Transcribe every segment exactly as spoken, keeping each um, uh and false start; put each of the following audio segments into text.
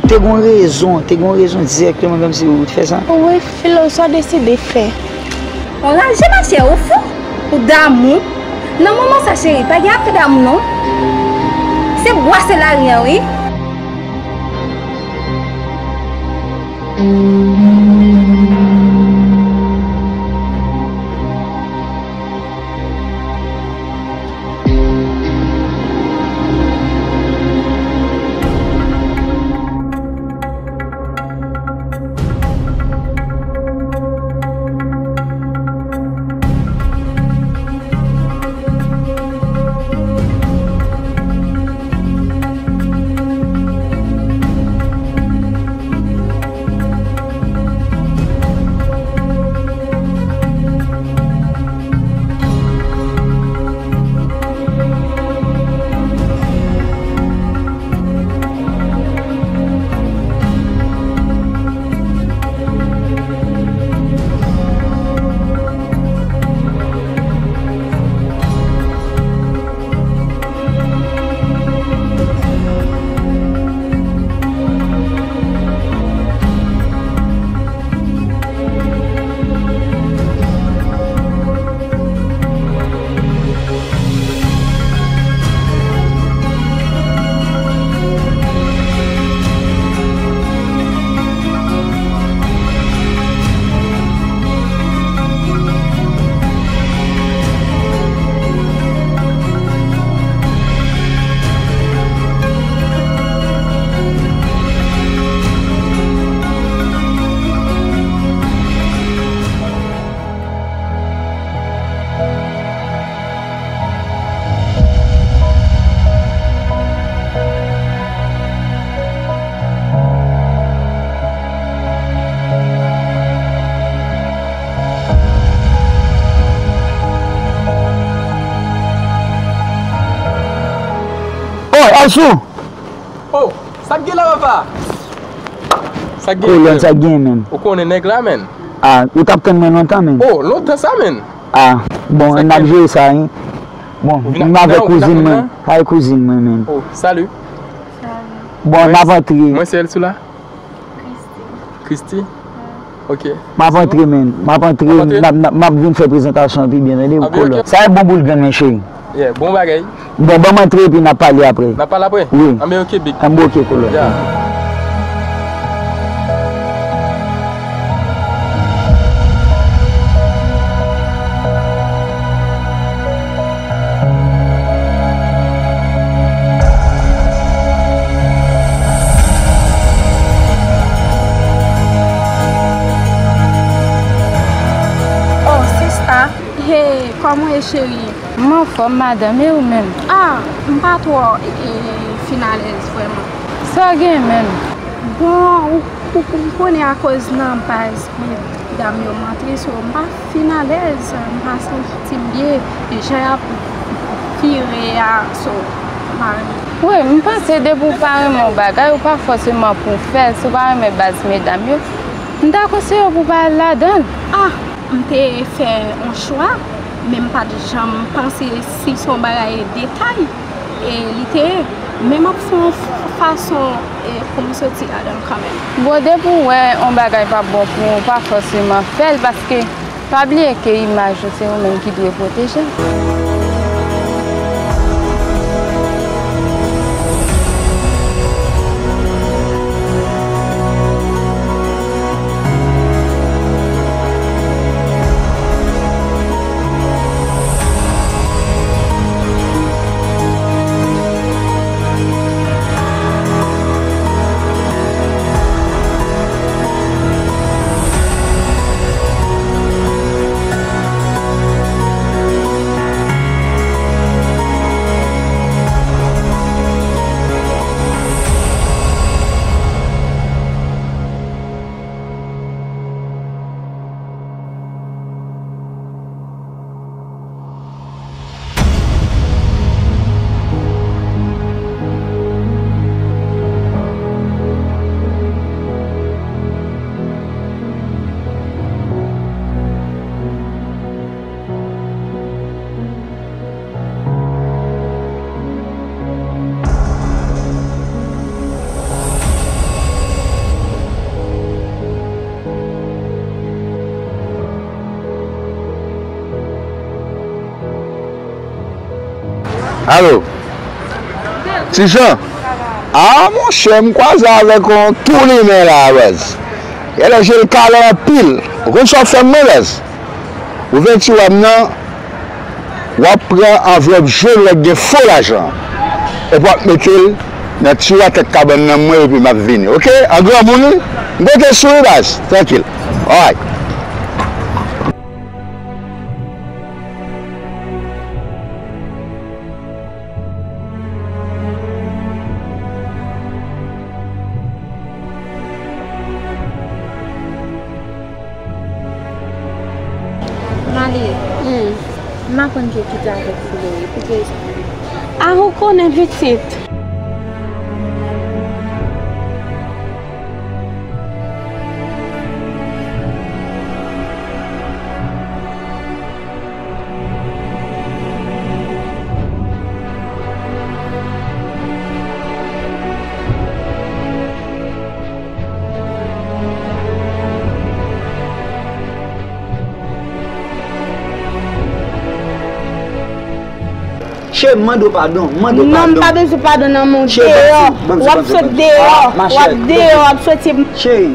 Te gon rezon, te gon rezon dirèkteman, menm si ou te fè sa. Wi, Filo, sa w deside fè? Anraje, machè, ou fou? Ou damou? Nan moman sa, cheri, pa gen afè damou, non. Se bwase lari an, wi. Oh, Alsou! Oh, sa k gen la, papa? Sa k gen, kolòn, frè? Sa k gen, menm? Ou konnen nèg la, menm? Ah, ou t ap tann mwen lontan, menm? Oh, lontan sa, menm. Ah, bon, n ap jere sa, wi. Bon, m avèk kouzin mwen. Hay, kouzin mwen, menm. Oh, salut. Bon, n ap antre. Mwen se Elsoula. Christy. Christy? Ok. M ap antre, menm. M ap antre, m ap, m ap, m ap vin fè prezantasyon an pi byen, tande, kolòn. Sa e bon boul grenn, men, cheri. Yeah, bon bagay. Bon, ban m antre epi n ap pale apre. N ap pale apre? Wi. Anben, ok, big. Anben, ok, kolòn. Yeah. Oh, sista. Hey, kòman w ye, cheri? M anfòm, madanm, e ou menm? Ah, m pa twò, e, fin alèz vrèman. Sa w gen menm? Bon, ou, ou, ou konnen akoz nan baz medam yo m antre, so m pa fin alèz, m pa santi m byen, jan y ap vire a, so m pa renmen. Wi, m panse depi w pa renmen yon bagay, ou pa fòseman pou w fè l, si w pa renmen baz medam yo, m ta konseye w pou w pa al ladan l. Ah, m te fè yon chwa, men m pa t janm panse si se yon bagay detay, e, li te ye. Men m ap fè yon f-, fason, e, pou m soti ladan l kanmenm. Bon, depi w wè yon bagay pa bon pou ou, pa fòseman fè l, paske pa bliye ke imaj ou se ou menm ki dwe pwoteje l. Alo. Ti Jan. Ah, monchè, m kwaze avèk yon tou limen la, baz. Genlè je l kale anpil. Ou konn sa w ap fè m, mwen, baz? Ouvèti wè m nan, w ap pran anvlòp jòn lè k gen fo lajan an. Epi w ap mete l nan tiwa tèt kabann nan mwen epi m ap vini, oke? An granmoun, wi. M konte sou ou, baz. Trankil. Alright. Mali, hmm, m aprann ke w kite avèk Filori. Pou ki rezon? A, ou konnen pitit. Cheri, m mande w padon, m mande w padon. Non, m pa bezwen padon nan men w. Cheri, deyò, w ap sot deyò, w ap deyò, w ap soti. Cheri,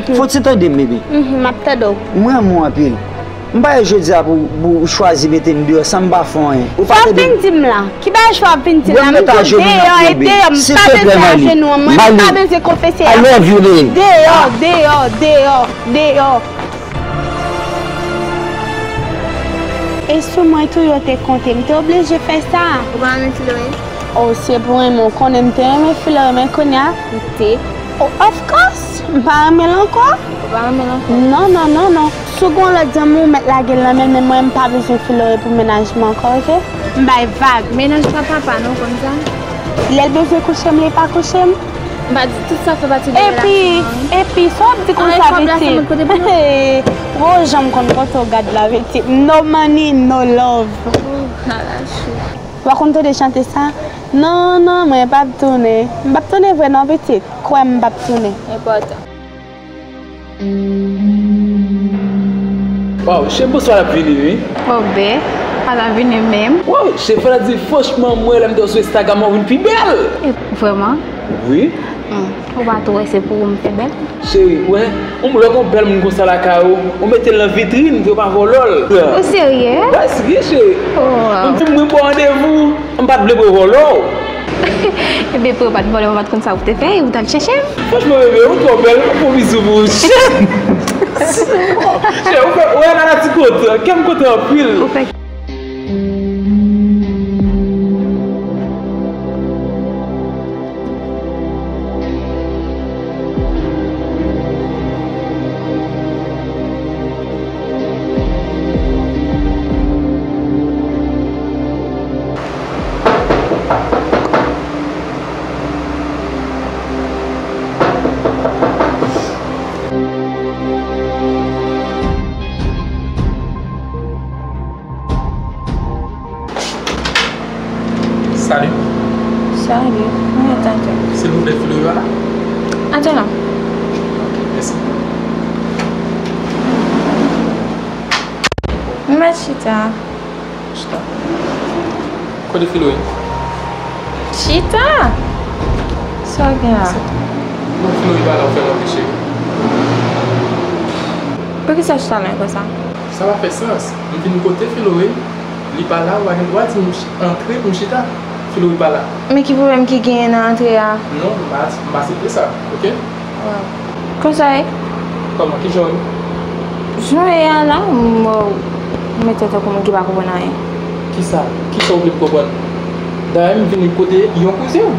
fò w ti tande m, bebe. Mhm, m ap tande w. Mwen renmen w anpil. M pa wè jodi a pou, pou w chwazi mete m deyò san m pa fè anyen. Ou pa tande m. Sa w ap vin di m la? Ki bagay sa w ap vin di m la? M di w deyò, e deyò, m pa bezwen ajenou an mwen, m pa bezwen konfese a. Deyò, deyò, deyò, deyò. E sou mwen tou yo te konte, m te oblije fè sa. Ou pa renmen Filori? O, se pou renmen, ou konnen m te renmen Filori, men kounye a. Ou te? O, of course, m pa renmen l ankò. Ou pa renmen l ankò? Non, non, non, non. Si w gen yon lòt zanmi, ou mèt lage l nan men l, men mwen, m pa bezwen Filori pou mennaj mwen ankò, oke? M bay vag. Mennaj pa papa, non, konn sa? Lè l bezwen kouche m, li pa kouche m. M pa di tout sa fè pati de relasyon an. Epi, epi, sa w ap di konsa, pitit? Gwo janm konn kote w gad la, pitit. No money, no love. Ou pa konn tande chante sa? Non, non, mwen p ap tounen. M p ap tounen vre non, pitit. Kwè m, m p ap tounen. Enpòtan. Waw, cheri, bonswa l ap vini, wi. O, bè, pa la vini menm. Waw, cheri, fò la di, franchman, mwen, lè m te wè sou Instagram, ou vin pi bèl. E, vrèman? Wi. Hmm, ou pa tou wè se pou ou m fè bèl? Cheri, wè, ou lè w gon bèl moun konsa lakay ou, ou mete l nan vitrin, pou yo pa vòlò l. Ou serye? Wi, serye, cheri. Waw. M di mwen ba w randevou. M pa t vle pou yo vòlò w. Ebyen, pou yo pa t vòlè m, ou pa t konn sa ou te fè, ou t al chèche m. Franchman, bebe, ou twò bèl, m ap fè yon bizou pou ou. Cheri, ou fè, ou wè, Lala ti kontan, kè m kontan anpil. Ou fè Salut. Salut. Mwen gentan djòl. Silvouplè, Filori pa la? Atò la. Ok, mèsi. M mèt chita. Chita. Kote Filori? Chita! Sa w gen la? Bon, Filori pa la, ou fè m anpeche. Poukisa chita lwen konsa? Sa pa fè sans. M vin kote Filori, li pa la, ou pa gen dwa di m ch-, antre pou m chita. Filori pa la. Men ki pwoblèm ki genyen nan antre a? Non, m pa, m pa aksepte sa, oke? Waw. Konsa e? Kòman? Kijan w ye? Jan w ye a la, m, m mete tankou moun ki pa konprann anyen. Kisa? Kisa w vle m konprann? Dayè, m vini kote yon kouzen w.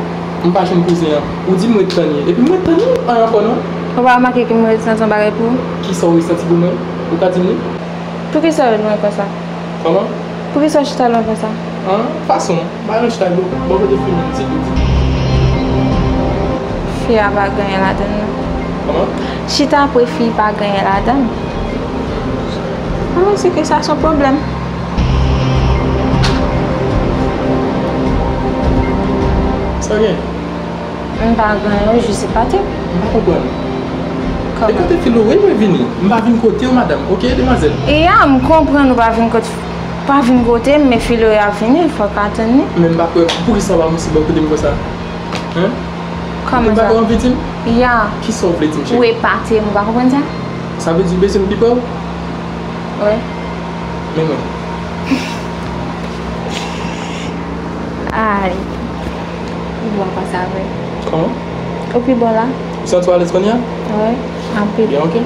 M pa jwenn kouzen an. Ou di m ret tann li. Epi m ret tann li, anyen ankò non. Ou pa remake ke m resanti yon bagay pou ou? Kisa w resanti pou mwen? Ou ka di m li? Poukisa w lwen konsa? Kòman? Poukisa w chita lwen konsa? An, fason. M pa renmen chita bò, bò kote fi m, se tou. Fi a pa gen anyen ladann non. Kòman? Chita pre fi pa gen anyen ladann. Mwen panse ke sa se yon pwoblèm. Sa gen? M pa gen anyen, jis epate. M pa konprann. Kòman? E kote Filori mwen vini? M pa vin kote w, madanm. Oke, demwazèl? E a, m konprann ou pa vin kote Pa vin kote m, men Filori ap vini, fò w ka tann li. Men m pa kwè, poukisa w pa monte bò kote m konsa? Hein? Kòman sa? Ou pa anvi di m? Ya. Kisa w vle di m, cheri? Ou epate m, ou pa konprann sa? Sa vle di w bezwen m pi pre w? Wi. Men mwen. Ay. Ou bon konsa vre. Kòman? Ou pi bon la. Ou santi w alèz kounye a? Wi, anpil. Byen, ok.